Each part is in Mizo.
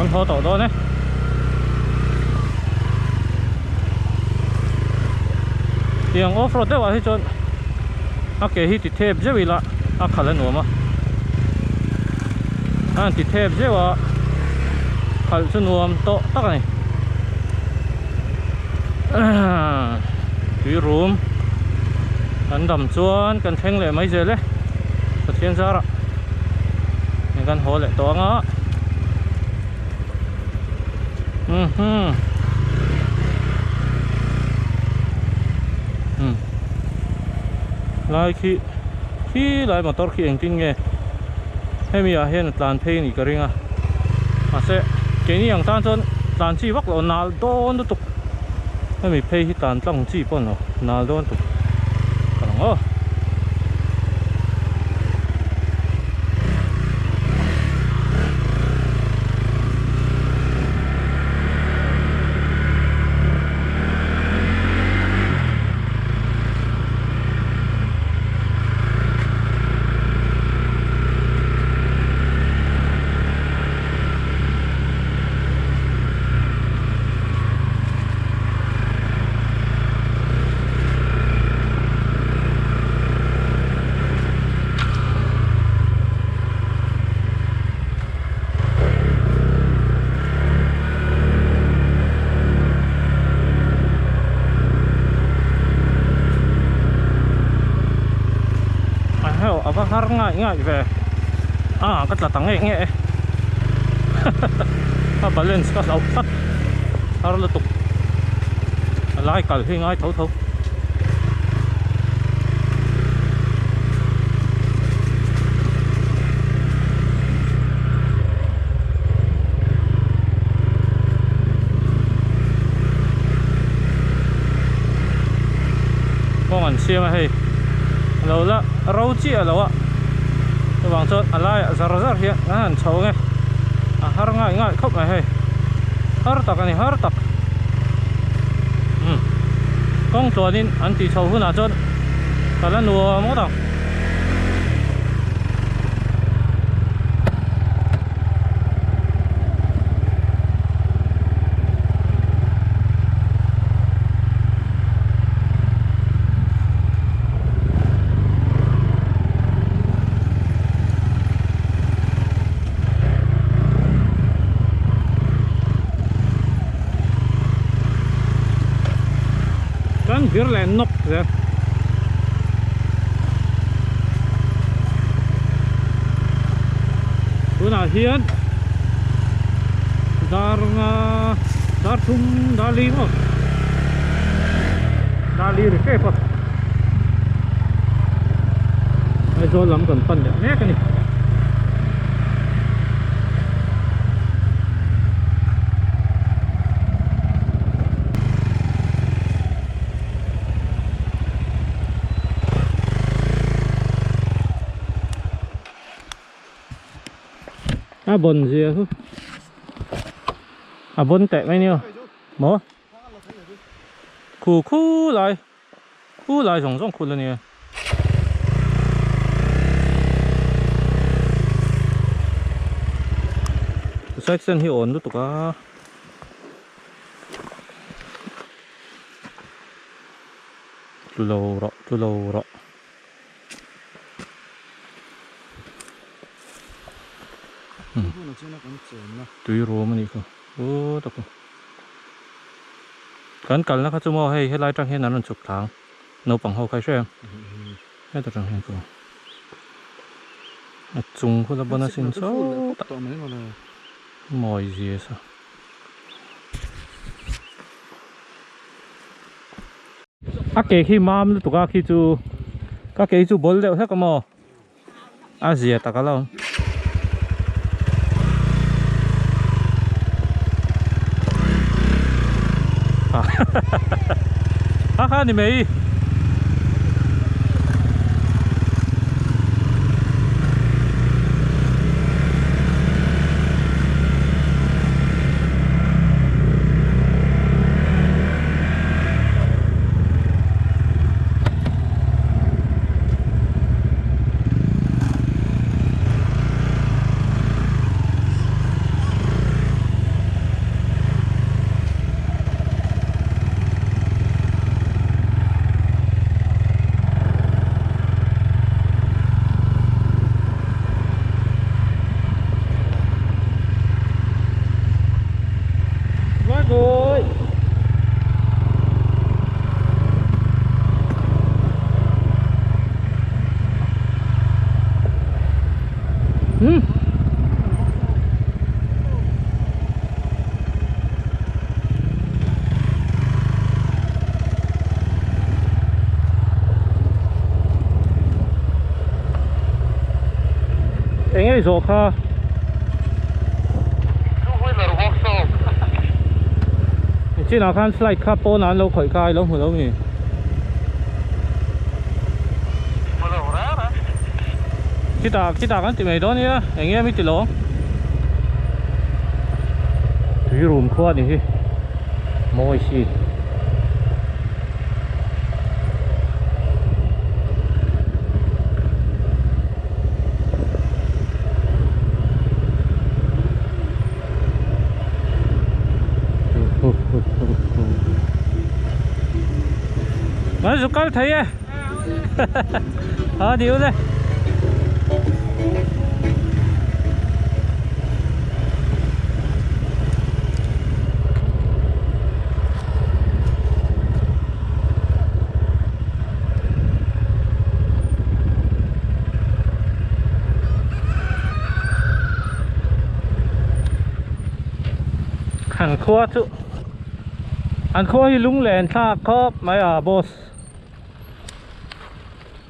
Kan haw tawh dawn e. Tiang off road deuh ah hi chuan a ke hi ti thep zeuh ila a khalh a nuam a. A han ti thep zeuh a khalh chu nuam tawh tak a ni. Tui rum kan dam chuan kan thleng leh mai zel e Pathian zarah kan haw leh tawh ang a. Mhm. Um. Lai khi khi lai motor khi engtin nge hemi ah hian a tlan phei anih ka ring a mahse keini ang tan chuan tlan chi vak loh nal dawn lutuk hemi phei hi tlan tlang chi pawh a ni lo nal dawn tuk ka lang aw. A heuh a va har ngaih ngaih ve a ka tla ta ngei ngei e ka balance ka hlauh tlat har lutuk a lai kal hi ngai tho tho. Kawng an siam a hei a lo la ro chiah lo a chuvang chuan a laiah zar zar hian an han chho ang e a har ngai ngai khawp mai hei har tak a ni har tak umm kawng tluanin an tih chho hunah chuan ka la nuam ngawt ang. Kan vir leh nawk zel. Tunah hian dar nga dar thum dar li maw dar li ri tep a Aizawl lam kan pan leh mek a ni. A bon zia chu a bon teh mai nia maw khu khu lai khu lai zawng zawng khul a nia. Side stand hi a awn lutuk a. Tlu lo rawh tlu lo rawh. Tui rum a nih kha u tak a kan kalna kha chu maw hei helai tang hian an rawn chhuk thlang naupang ho kha i hre em heta tang hian ka a chung khu la bawn a sin chauh tak mawi zia sa. A ke khi mam lutuk a khi chu ka ke hi chu ball deuh hlek a maw a zia tak a lo a kha ni mai. Hmm. Eng nge i zawh kha? Two wheeler workshop. Chinah khan slide kha pawnah an lo khawih kha i lo hmu lo mi? Hmu lo reng reng. Khitah khitah kan ti mai dawn nia eng nge mi ti lo? Tui rum khua ni hi mawi si. Kan zu kal thei e a ni ule An khua chu an khua hi lunglen thlak khawp mai a boss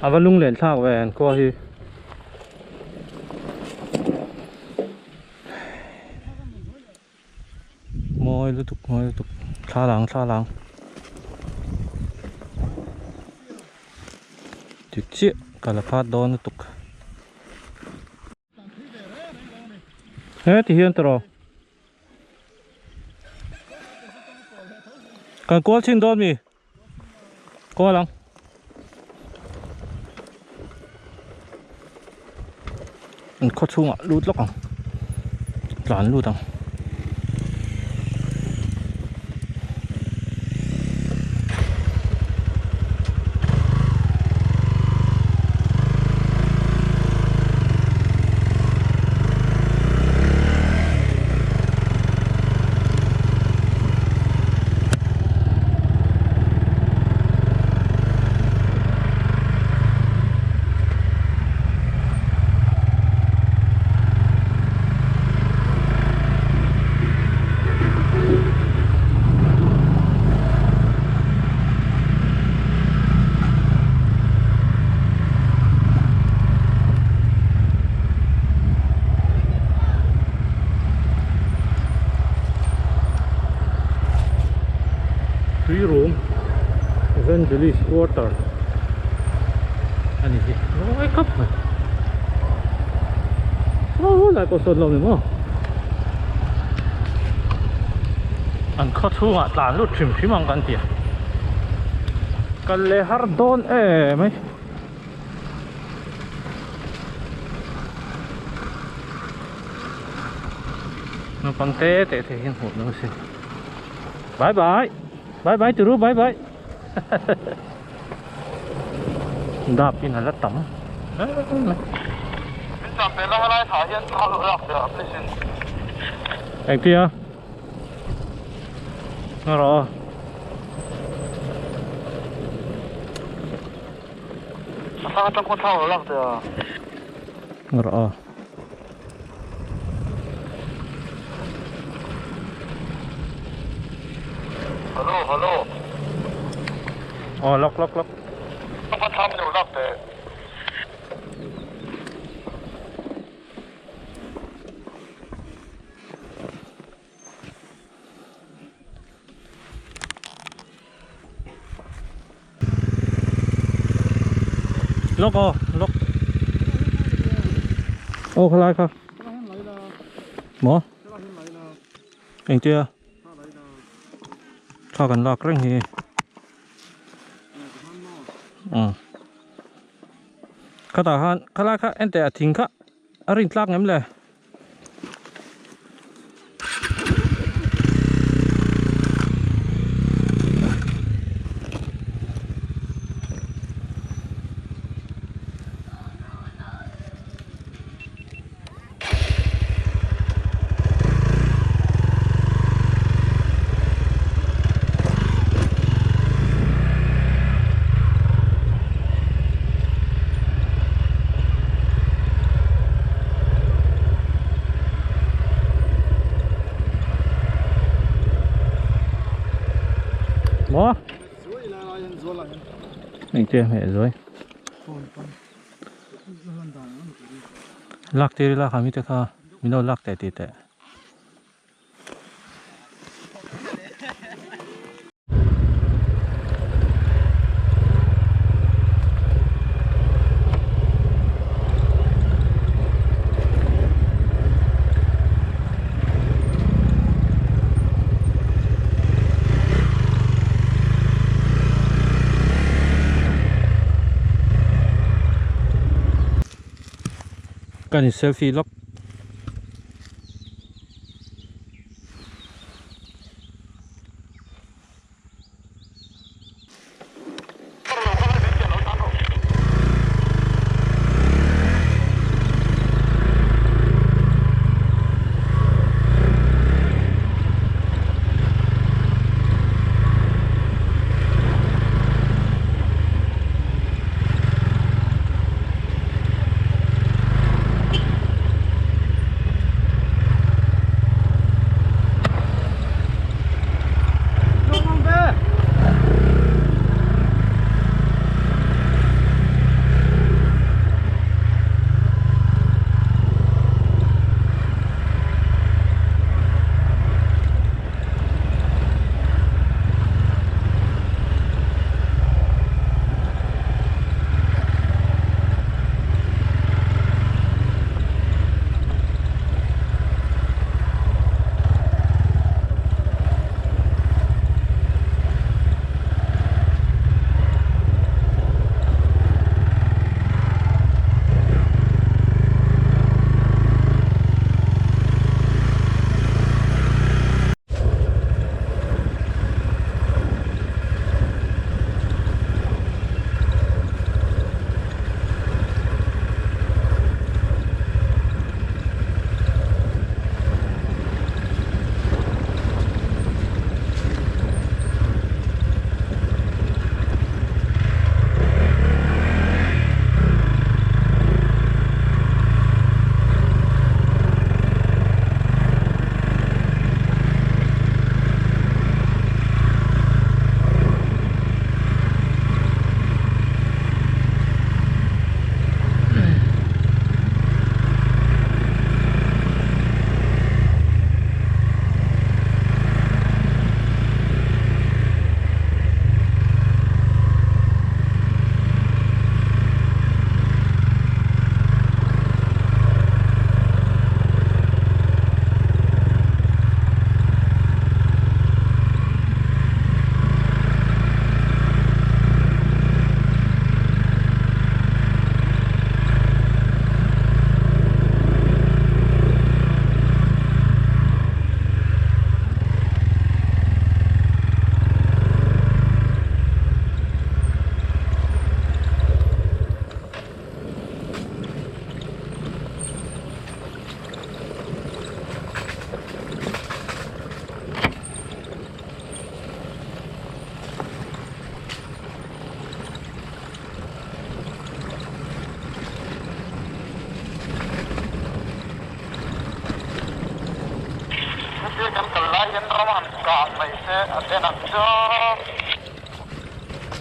a va lunglen thlak ve an khua hi. Mawi lutuk mawi lutuk thla lang thla lang dik chiah ka la phat dawn lutuk he ti hian tawh kan kual chhin dawn mi. Kawl ang. An khaw chhungah lut lawk ang. Tlan lut ang. Tuirum Evangelist Quarter a ni hi mawi khawp mai aw lai pawh sawn lo ni maw an khaw chhungah tlan lut hrim hrim ang kan ti a kal leh har dawn em mai. Naupang te teh thei hian hmuh lo se bye bye bye bye turu bye bye dap in a la tam engtia a rawh a rawh a. Hello hello. Aw lawk lawk lawk. Ka tham lo lak teh. Lawk aw lawk aw khalai kha maw engtia thla kan lak reng hi umm khatah khan khalai kha enteh a thing kha a rin tlak ngem le. Maw? Engtia hmeh zuai? Lak tir ila kha mite kha min lo lak teh tih teh. Kan in selfie lawk.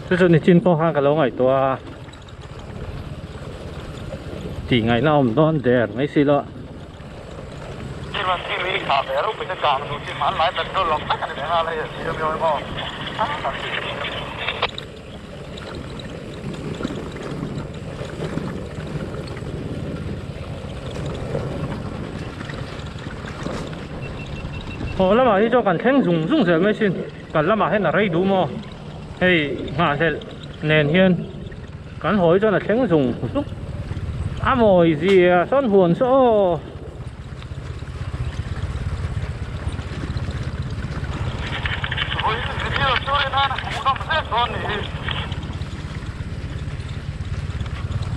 Chu chu nichin pawh khan ka lo ngaihtuah a tih ngaihna a awm dawn der mai si lo. Haw lamah hi chuan kan thleng zung zung zel mai sin kan lamah hian a rei duh maw hei nghahhlelh nen hian kan haw hi chuan a thleng zung zung a mawi zia sawn huan saw aw.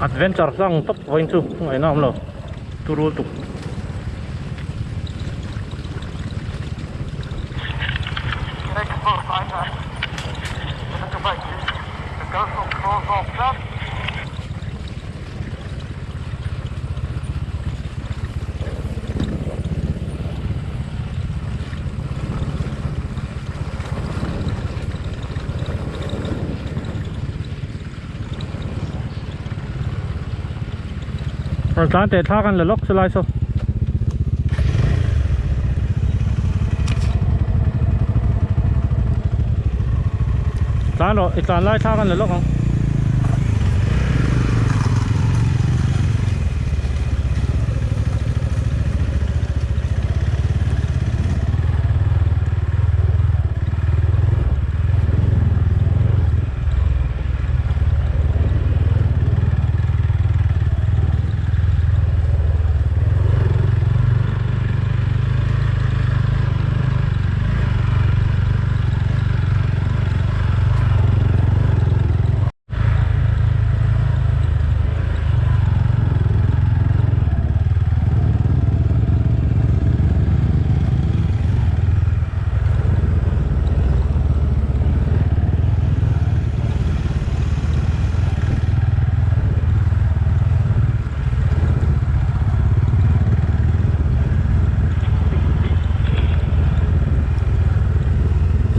Adventure hlang tawp vawiin chu ngaihna a awm lo turu tuk. Rawn tlan teh thla kan la lawk chu lai saw. Tlan rawh i tlan lai thla kan la lawk ang.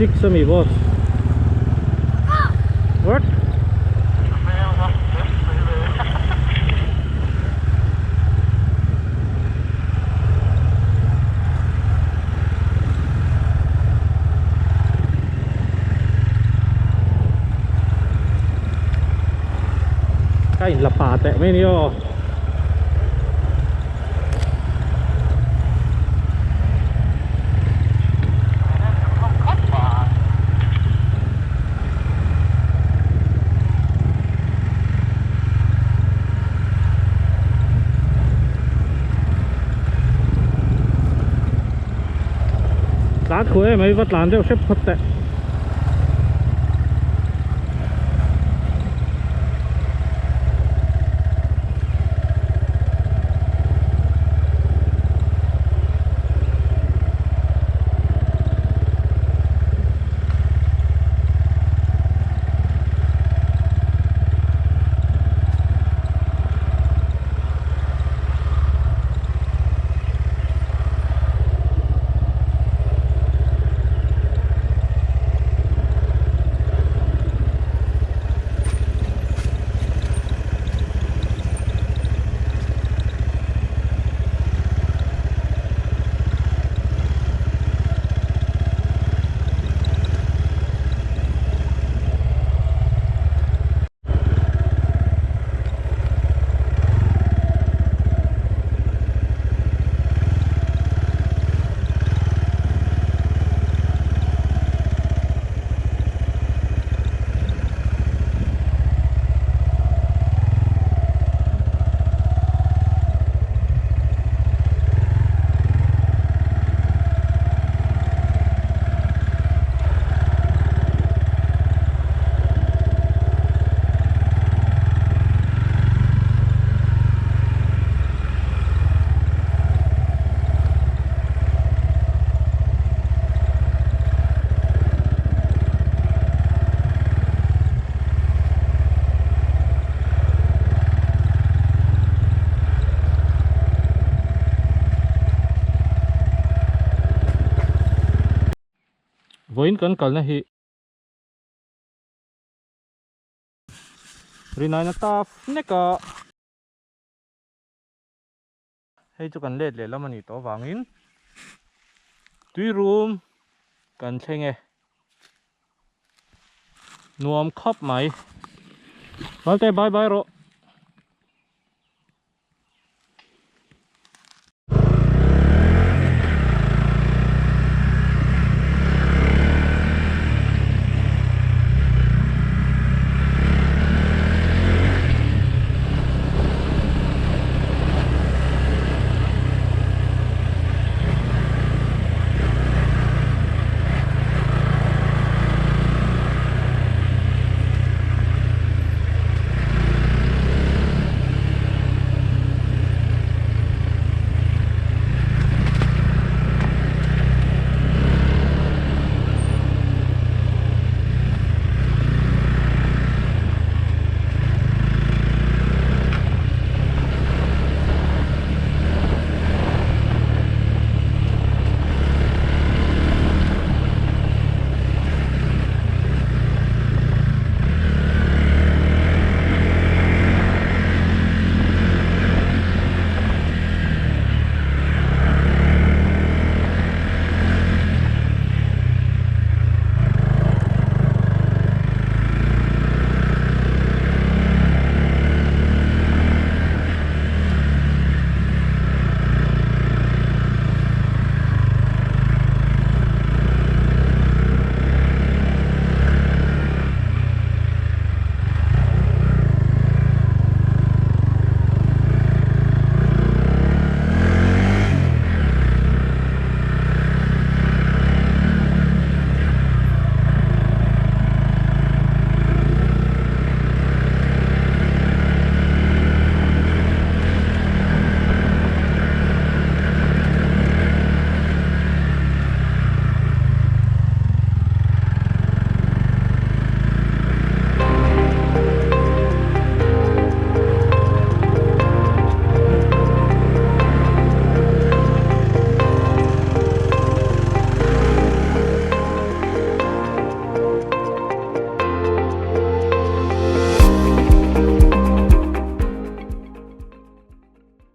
Six ami boss. What? Ka in la pa teh mai ni aw. Tlan thu em mai va tlan deuh hrep phawt teh. Vawiin kan kalna hi Rinaina taf nek a. Hei chu kan let lehlam a nih tawh avangin tui rum kan thleng e. Nuam khawp mai. Valte bye bye rawh.